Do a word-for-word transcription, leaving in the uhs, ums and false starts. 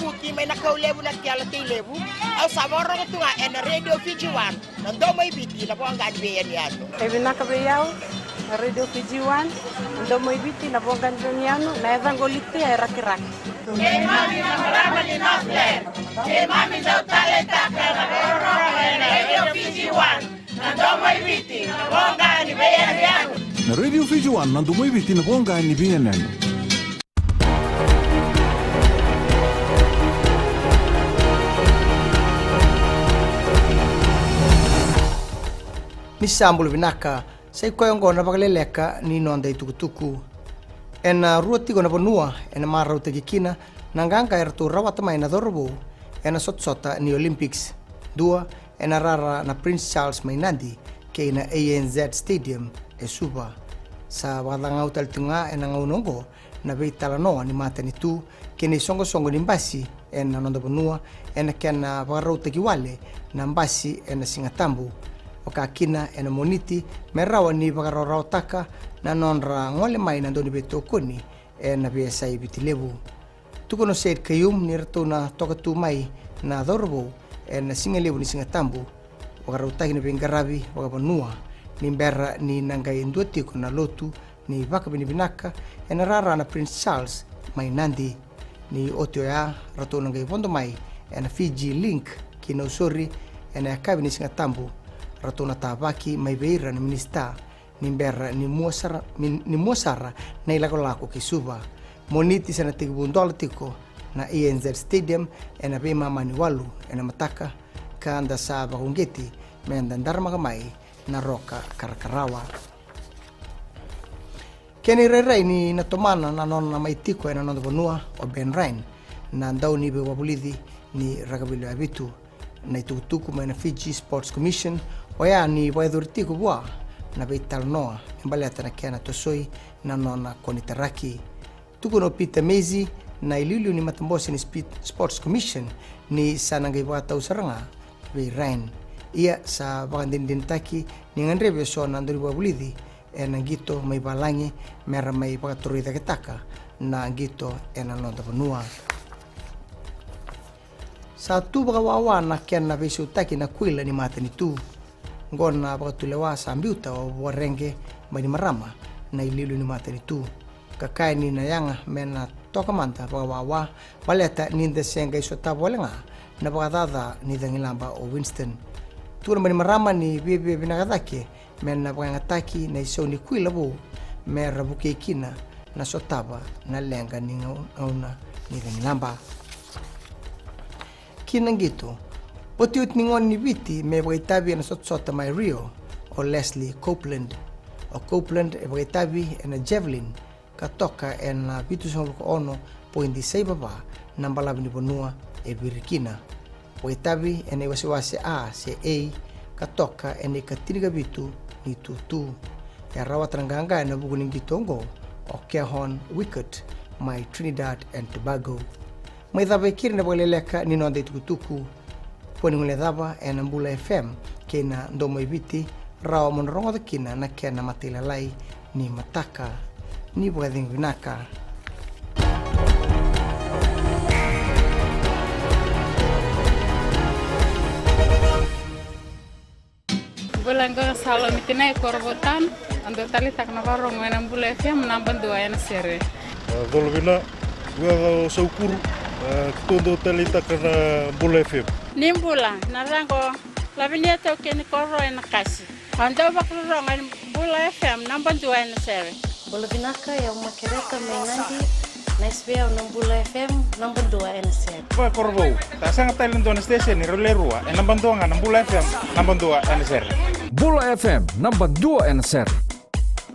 Kuti mai na kau levu na kela tei levu. Au sa vakarorogo tu ga ena Radio Fiji One, na domo i Viti, na voqa ni veiyanuyanu. E vinaka vei au na Radio Fiji One, na domo i Viti, na voqa ni veiyanuyanu, na yacaqu o Litia e Rakiraki. Keimami na marama ni Northland, keimami dau taleitaka na vakarorogo ena Radio Fiji One, na domo i Viti, na voqa ni veiyanuyanu. Na Radio Fiji One, na domo i Viti, na voqa ni veiyanuyanu. Ni sa bula vinaka, sa i koya oqo na vakaleleka ni noda itukutuku. Ena rua tiko na vanua ena marautaki kina na qaqa eratou rawata mai na cauravou ena sotasota ni Olympics. Dua ena rara na Prince Charles mai Nadi kei na A N Z Stadium e Suva. Sa vakacagau tale tiko ga ena gauna oqo na veitalanoa ni matanitu kei na isoqosoqo ni basi ena noda vanua ena kena vakarautaki wale na basi ena Siga Tabu, vaka kina ena Moniti, me rawa ni vakarawarawataka na nodra gole mai na dauniveitokoni ena veiyasai Viti Levu. Tukuna o Said Khaiyum ni ratou na toka tu mai na cauravou ena sigalevu ni Siga Tabu, vakarautaki na veiqaravi vakavanua ni bera ni na qai dua tiko na lotu ni vakavinavinaka ena rara na Prince Charles mai Nadi. Ni oti oya, ratou na qai vodo mai ena Fiji Link ki Nausori ena yakavi ni Siga Tabu. Ratou na tavaki mai vei ira na minisita ni bera ni mua sara, ni, ni mua sara na ilakolako ki Suva. Moniti sa na tekivu dola tiko na A N Z Stadium ena veimama ni walu ena mataka, ka da sa vakauqeti me da daramaka mai na roka karakarawa. Kena irairai ni na tomana na nona mai tiko ena noda vanua o Ben Ryan, na dauniveiwavulici ni rakavi lewe vitu. Na itukutuku mai na Fiji Sports Commission oya ni vakayacori tiko vua na veitalanoa me baleta na kena tosoi na nona konitaraki. Tukuna o Peter Mazey, na iliuliu ni matabose ni Spe-, Sports Commission, ni sa na qai vakatau sara ga vei Ryan. Ia sa vakadinadinataki ni gadrevi eso na dauniveiwavulici ena qito mai valagi me ra mai vakatorocaketaka na qito ena noda vanua. Sa tu vakawawa na kena veisautaki na kuila ni matanitu. Oqo na vakatulewa sa biuta o Vuareqe Bainimarama, na iliuliu ni matanitu, ka kaya ni na yaga me na toka mada vakawawa baleta ni da se qai sotava wale ga na vakacaca ni cagilaba o Winston. Tukuna o Bainimarama ni viavia vinaka cake me na vakayagataki na isau ni kuila vou me ra vukei kina na sotava na leqa ni gau-, gauna ni cagilaba. Ki na qito, otioti ni gone ni Viti me vakaitavi ena sotasota mai Rio o Leslie Copeland. O Copeland e vakaitavi ena javelin ka toka ena vitusagavulu ka ono poidi saivava na balavu ni vanua e viri kina. Vakaitavi ena iwasewase A se A ka toka ena ikatinikavitu ni tutu. E a rawata na qaqa ena vuku ni qito oqo o Kehon Wickett mai Trinidad and Tobago. Mai cava e keri na vakaleleka ni noda itukutuku. Kua ni guilecava ena Bula F M kei na Domo i Viti, rawa mo na rogoca kina na kena matailalai ni mataka. Ni vakacegu vinaka. Bula, qo na Salomi Tinai, Korovou Town. Au dau taleitaka na vakarorogo ena Bula F M, naba dua ena sere. A, colo vina, vua o Saukuru, a, keitou dau taleitaka na Bula F M. Ni bula, na yacaqu o Lavinia Taukei ni Koro ena Kasi. Au dau vakarorogo ena Bula F M, naba dua ena sere. Bula vinaka, o yau Makereta mai Nadi, na S V O na Bula F M, naba dua ena sere. Vakakorovou, sa sega tale e dua na station, rau le rua, e naba dua ga na Bula F M, naba dua ena sere. Bula F M, naba dua ena sere.